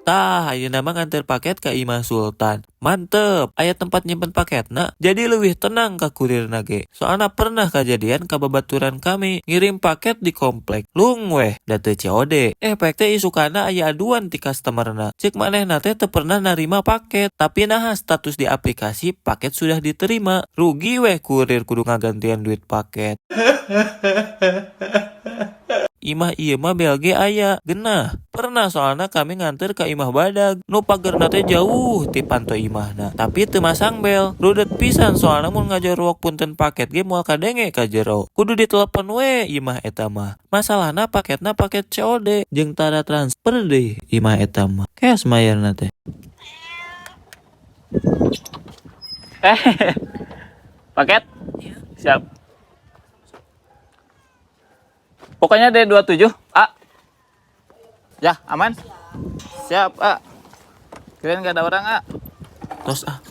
Tah, ayeuna mah nganter paket ka Imah Sultan. Mantep, aya tempat nyimpen paketna, jadi leuwih tenang ka kurirna ge. Soalna pernah kajadian ka babaturan kami ngirim paket di komplek. Lung weh, da teu COD. Eh, pek teh isukana aya aduan ti customerna. Cek manehna teh teu pernah narima paket, tapi naha status di aplikasi paket sudah diterima. Rugi weh kurir, kudu ngagantian duit paket. Imah ieu mah bel ge aya, geunah. Pernah soalna kami nganter ka imah badag, nu pagerna teh jauh ti panto imahna, tapi teu masang bel. Rudet pisan, soalna mun ngajorowok "Punten, paket" ge moal kadenge ka jero. Kudu ditelepon we imah eta mah. Masalahna paketna paket COD jeung tara transfer deui imah eta mah. Cash mayarna teh. Eh, paket? Siap. Pokoknya D27, A. Ya, aman? Siap, A. Kirain gak ada orang, A. Tos ah.